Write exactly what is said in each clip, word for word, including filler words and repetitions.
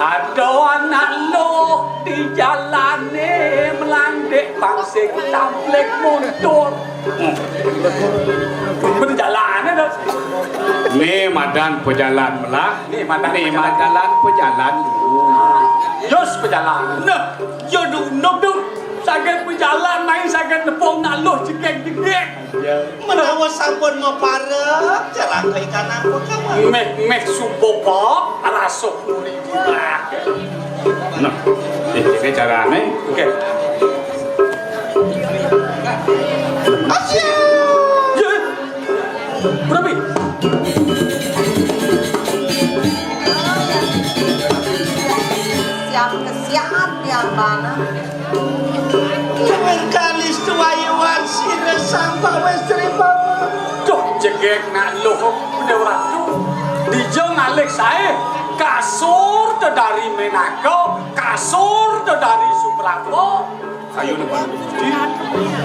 Ada anak luh di jalane melandek pangsing tamplik muntur. Hmm. Berjalane dah. Ni madan pejalan melah. Ni madan Ni pejalan. Madan pejalan. Yus pejalan. Nah, ya duduk tu. Saget pejalan main saget nepung nak luh jegek-jegek. Menawa sampun maparek, cerangka ikan apa kawan? Meh, meh suba pok, rasa puri gurah. Nah, ini carane. Oke. Asyik. Ya. Berapa? Siap ke siap ya, Bana. Dengan kalis tuwayu warsine sampah wis trima. Duh, jegek nak luh Dewa Ratu. Dija ngalih sae kasur tedari Menaka, kasur tedari Suprapa. Ayo nang baru.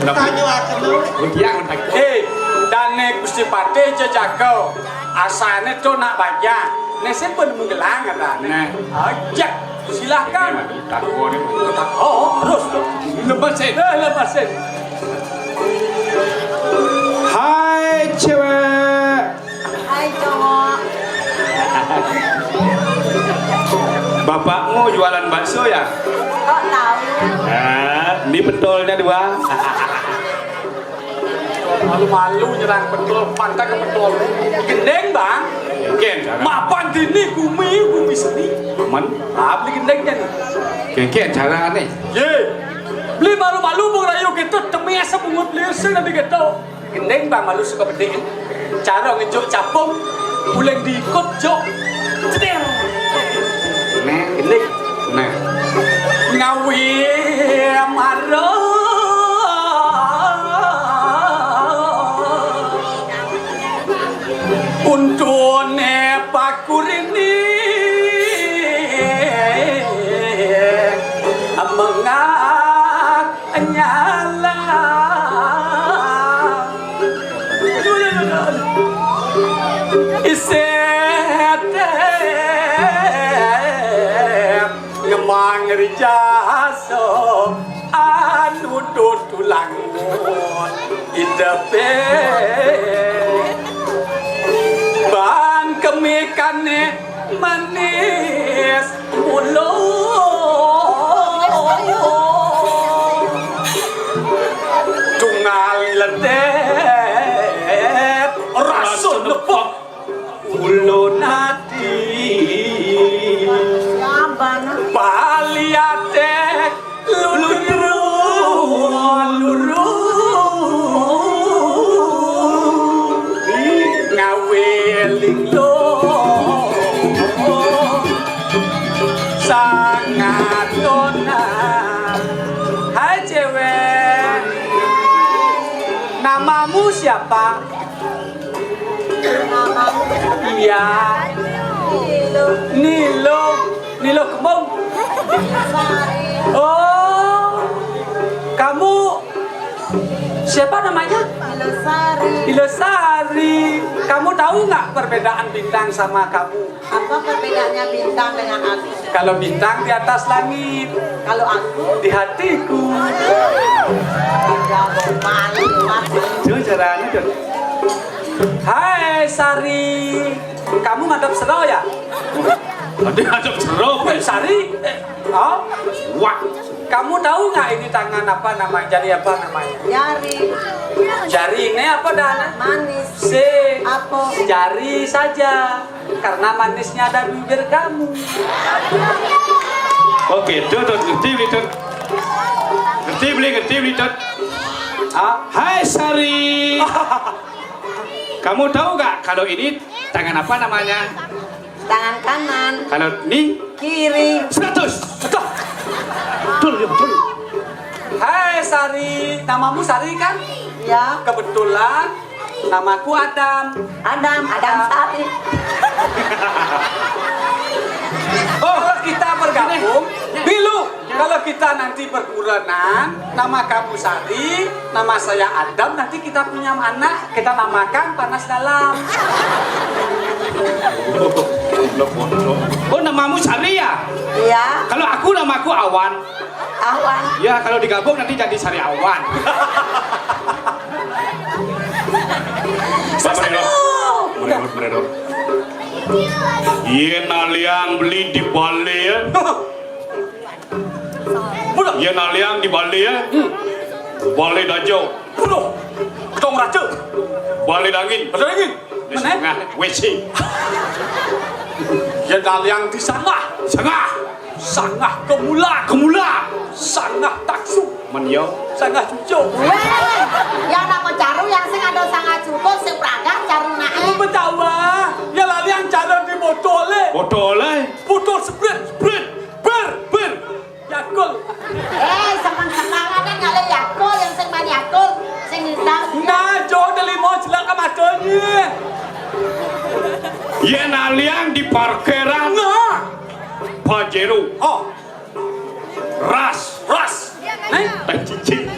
Tanyo aku lu. Rupiah nang tak. Eh, dane Gusti Patih jejaka. Asane to nak bajang. Nek sing pun menggelang katane. Nah. Aja. Silakan. Takon. Oh, terus. Lepasin. Eh, lepasin. Hai cewek. Hai cowok. Bapakmu jualan bakso ya? Kok tahu? Nah, ini pentolnya dua. Malu-malu nyerang pentol, pantat ke pentol. Gendeng, Bang. Gendeng, cara. Mapan dini gumi, gumi seni. Men? Ah, beli gendengnya nih. Gendeng, cara nih. Ye. Beli malu-malu, Bung Rayu gitu, demi asa bungut beli seni nanti gitu. Gendeng, Bang, malu suka bedek. Cara ngejuk capung, uling diikut, jok. Cedil. Gendeng. Nah. Ngawi mara untune pakurini mengak nyala. Isih ngemang rijasa anu tutulangun idepe. Bang kemikane manis mulo. Tunggal letep rasa lepok ulun ati. Paliate lulur, lulur. Ngaweling lo sangat tona. Hai cewek, namamu siapa? Iya. Nilo. Nilo. Nilo Kembung. Oh. Kamu siapa namanya? Nilo Sari. Nilo Sari. Kamu tahu nggak perbedaan bintang sama kamu? Apa perbedaannya bintang dengan aku? Kalau bintang di atas langit. Kalau aku? Di hatiku. Jauh caranya, Jon. Hai, Sari. Kamu ngadep sero ya? Tadi ngadep sero, Sari. Eh, oh? Wah. Kamu tahu nggak ini tangan apa namanya? Jari apa namanya? Jari. Jari ini apa, Dan? Manis. Si. Apa? Jari saja. Karena manisnya ada di bibir kamu. Oke, Dut, Dut, ngerti, Dut. Ngerti, beli, ngerti, Dut. Ah, hai, Sari. Kamu tahu nggak kalau ini tangan apa namanya? Tangan kanan. Kalau ini? Kiri. Seratus. Betul. Betul, ya, betul. Hai, Sari. Namamu Sari, kan? Ya. Kebetulan namaku Adam. Adam, Adam Sari. Oh, kalau kita bergabung, Bilu, kalau kita nanti berkurenan, nama kamu Sari, nama saya Adam, nanti kita punya anak, kita namakan Panas Dalam. Oh, namamu Sari ya? Iya. Kalau aku, namaku Awan. Awan. Ya, kalau digabung nanti jadi Sari Awan. Sasanu. Meredot, meredot. Yén aliang beli di balé ya. Yén aliang di balé ya. Balé dajo. Waduh. Ketong raja. Balé dangin. Balé dangin. Mana? Sangah W C. Yén aliang di sangah. Sangah. Sangah kemula. Kemula. Sangah taksu. Men yo. Sangah cucuk. Wéh, yang nama caru yang sing ada sangah cucuk, sing pragat caru naé. Betawa. Ya lali yang cara di botolé. Botolé. Botol sprit. Sprit. Bir, bir. Yakul. Eh, seneng-seneng ada ngalih Yakul, yang sing main Yakul, sing hitam. Nah, jo ada lima jelek ke matanya. Yén aliang di parkiran. Nah. Pajero. Oh. Ras. Ras. Nih. Teh cicing.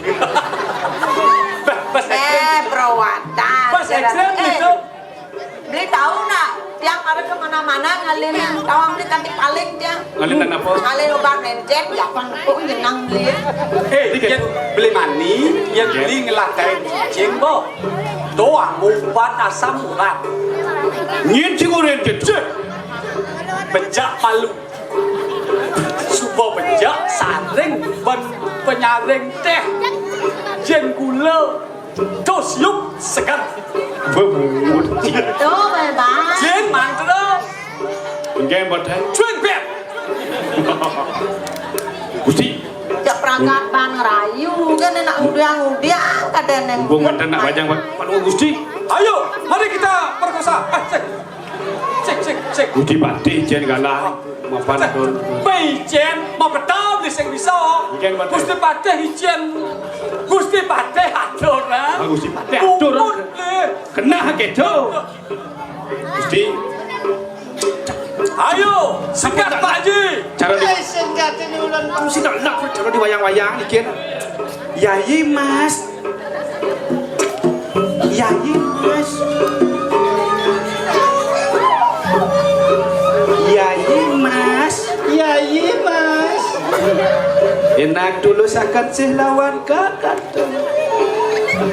Bas, bas, eh, perawatan. Bas, ekstrim eh. Gitu. Beli tahu nak, tiap hari kemana-mana ngalilin tawang beli kanti paling dia. Ngalilin apa? Ngalilin obat mencen, ya pang kok jenang beli. Eh, dia beli mani, dia beli ngelakai cicing, bo. Doang, obat asam urat. Nyin sing urin cicing. Bejak palu. Suba bejak saring ben penyaring teh. Jén gula. Dos yup seger. Bebut. Tuh, bebas. Jén mantra. Enggak, buat saya. Cuek, ber. Gusti. Ya perangkat ban rayu kan enak udah-udah kadang. Gua mantan nak bajang, Pak. Pak Gusti. Ayo, mari kita perkosa. Eh, cek. Cek, cek, cek. Gusti Patih jén galah mapan. Cek. Béh, jén, mapetam di sing bisa. Jén Patih. Gusti Patih ijén. Gusti Patih atur, ha? Ah, Gusti Patih atur. Bungut, eh. Kena gitu. Gusti. Ayo, singkat, Pak Haji. Cara di- Eh, singkat ini ulang. Aku sih nak nak cara di wayang-wayang iki. Yai Mas. Yai Mas. Yai Mas. Yai Mas. Enak dulu sakan sih lawan kakak.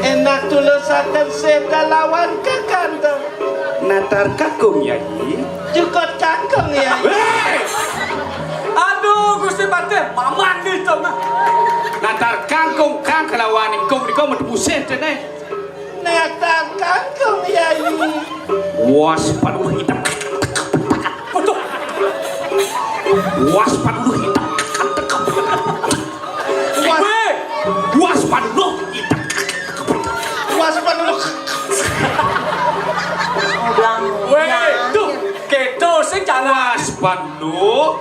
Enak tulusaken séda lawan kekanten. Natar kakung, Yai. Jukut kakung, Yai. Héi! Aduh, Gusti Patih, mamang gitu mah. Natar kangkung, kang kelawan ingkung nika metu musih téh, Néng. Natar kangkung, Yai. Was paduh hitam. Betul. Was paduh hitam. Was. Wéh. Was paduh hitam. Was paduh. Wéh, tuh, kéto sing cara. Was paduh.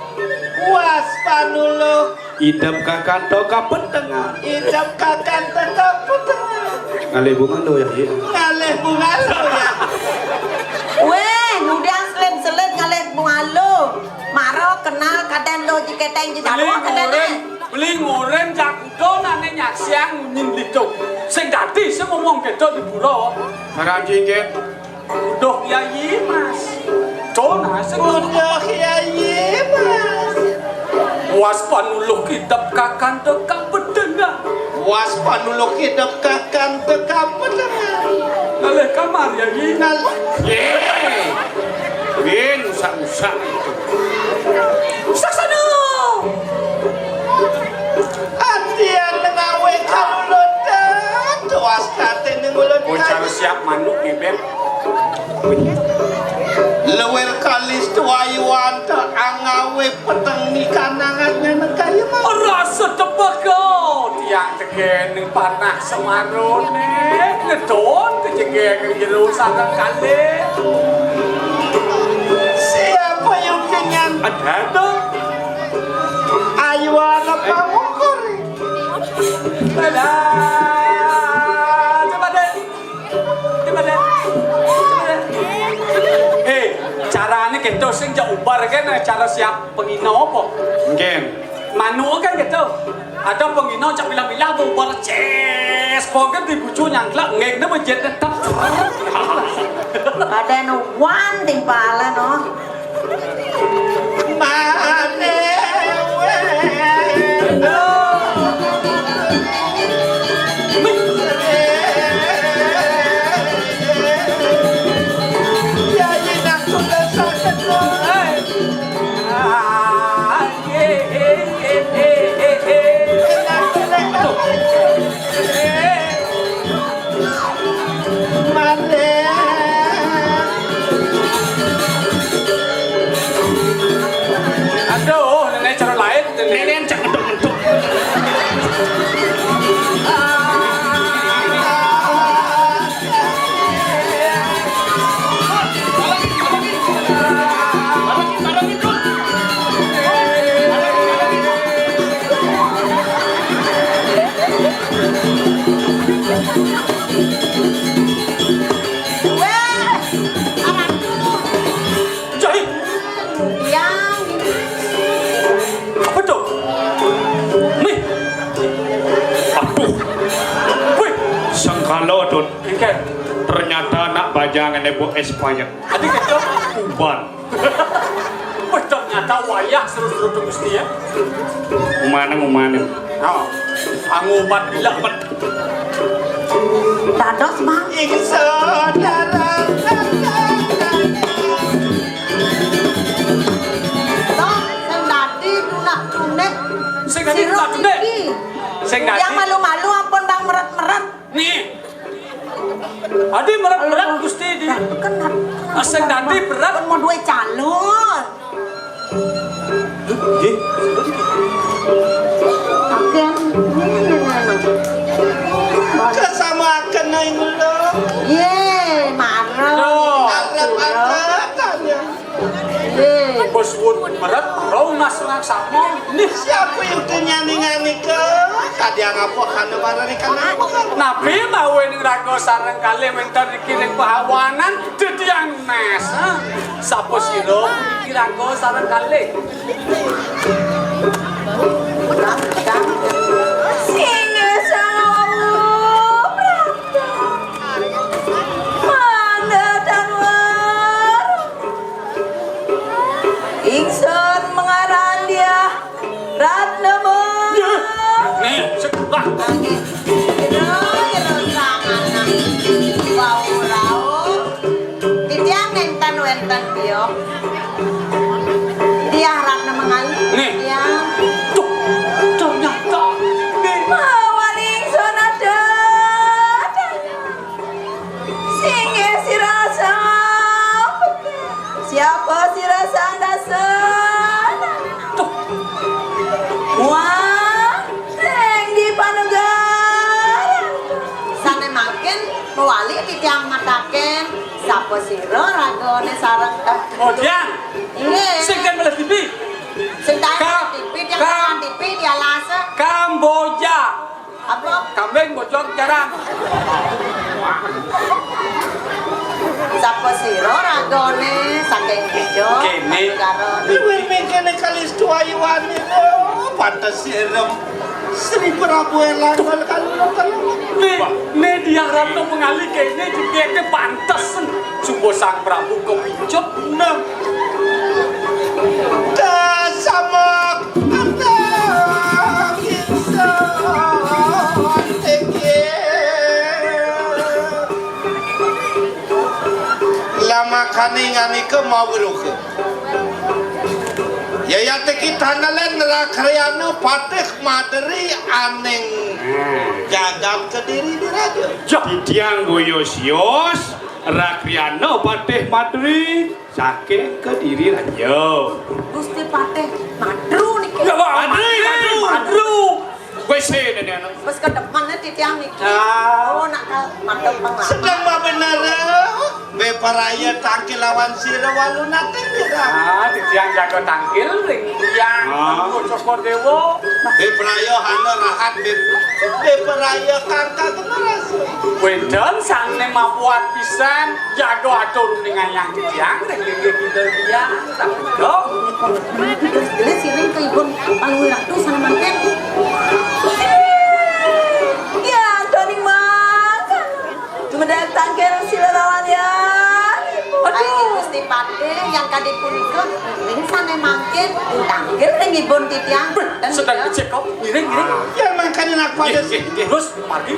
Was paduh. Idep kakanto kapetengan. Idep kakanto kapetengan. Ngalih bunga lo ya, iya. Ngalih bunga lo ya. Wéh, ngudiang selip-selip ngalih bunga lo. Maro kenal kadén lo jiketeng jidalua kadén. Beli ngoren, beli ngoren jakudo nane nyaksiang munyin lido. Sing dadi sing ngomong kéto di pura. Marang jingkét. Uduh Yai Mas. Tona sing uduh Yai Mas. Was panuluh idep kakan teka pedengan. Was panuluh idep kakan teka pedengan. Ngalih kamar Yai. Ngalih. Yé. Win, usah-usah itu. Saksana. Atian ngawe kalulun, tuas katen ngulun. Bocah siap manuk ngeben. Lewir kalis tuayuan te angawe peteng ni kanangan ngeneng kayu mah. Rasa tepeko tiang tegen panah semarone ngedon kejengeng jero sareng kalih. Siapa yang kenyang? Ada tuh. Ayo anak pamungkur. Dadah. Coba deh. Coba deh. Coba deh. Eh, carane kento sing jak ubar kan cara siap pengino apa? Nggih. Manuk kan gitu. Ada pengino cak bilah-bilah mau ubar ces. Pokoknya di bucu nyangklak ngek ne menjadi tetap. Ada nu Wan timpala no. Aduh, nenek cara lain, nenek. Nenek cak ngeduk-ngeduk. Weh, anak tuh. Jahit. Yang. Apa tuh? Nih. Aduh. Wih, sangkala, Dut. Engke. Ternyata anak bajang ngene, Bu, es payek. Adi gitu. Uban. Wih, ternyata wayah seru-seru tuh Gusti ya. Umaneng, umaneng. Oh, angumat gila, bet. Dados, Mang. Ing saudara. Toh, sing dadi tunah-tunih. Sing dadi tunah-tunih. Sing dadi. Yang malu-malu ampun, Bang, meret-meret. Nih. Adi meret-meret Gusti di. Kan, kan, sing dadi berat. Kan mau duwe calon. Nggih. Akan. Kesamaken ae kula. Ye, marah. Loh. Arep-arep tanya. Ye. Bos wut meret, rau nasrang sama. Nih, siapa yang tanya ning nika? Tadi ngapa kana bareng ikan apa? Nabi mau ning raga sareng kalih wenten iki ning pahawanan. Dadi anu, Mas. Sapa sira? Iki raga sareng kalih. Singgih sawu, Prapta. Mangga danwar. Ingsun mengaran dia Ratna Mung. Nih, sekolah. Nggih. Ira, ira, sanganan. Wau rauh. Titiang nenten wenten biok. Diah Ratna Mengayu. Nih. Diah. Tuh, ternyata. Nih. Mawali ingsun ada. Singgih sira sapa? Siapa sira sang dasan? Tuh. Wah, ring di Panegar. Sane mangkin mawali titiang mataken, sapa sira ragane sareng teh. Oh, Diang. Inggih. Sing kan meleh T V. Sing tak Ka-, T V, dia Ka-, kan T V, dia lasa. Kamboja. Apa? Kambing bojog jarang. Sapa sira ragane saking Bejo? Kene. Negara. Luwih mengkene kalis tuwa iwane lho. Pantes sira Sri Prabu Elang kalau kalau. Ne, ne Diah Ratna Mengayu kene jepete pantes. Suba Sang Prabu kewincut. Nah. Kasamak anak ingsun iki. Lah makane nganika mawiruka. Yayateki tanelen Rakriana Patih Madri aning jagat Kediri Diraja. Titiang Boyo Sios, Rakriana Patih Madri. Saking Kediri Raja. Gusti Patih Madru niki. Ya, Pak, Madru, Madru. Madru. Wis, eh, nenek anak. Wis kedemen titiang niki. Ah. Oh, nak ka-, madep penglawan. Sedang bener. Be paraya tangkil lawan sira walu nate, Dira. Ah, titiang jaga tangkil ring titiang. Ah. Tengku Cokor Dewa. Be paraya hana rahat, be, be paraya kangkang kena rasa. Wénten sangné mapuat pisan, jaga atur ning ayang titiang, ring linggih kita titiang. Sabda. Terus gelis siring ke ibun Palui Ratu sana mangkin. Ya, Doning Mas. Cuma datang ke sila lawan ya. Aduh. Punika ring sané mangkin, tangkil ring ibun titiang. Sedang kecekok, ngiring, ngiring. Ya, mangkané aku ada. Nggih, nggih, nggih. Terus, mari.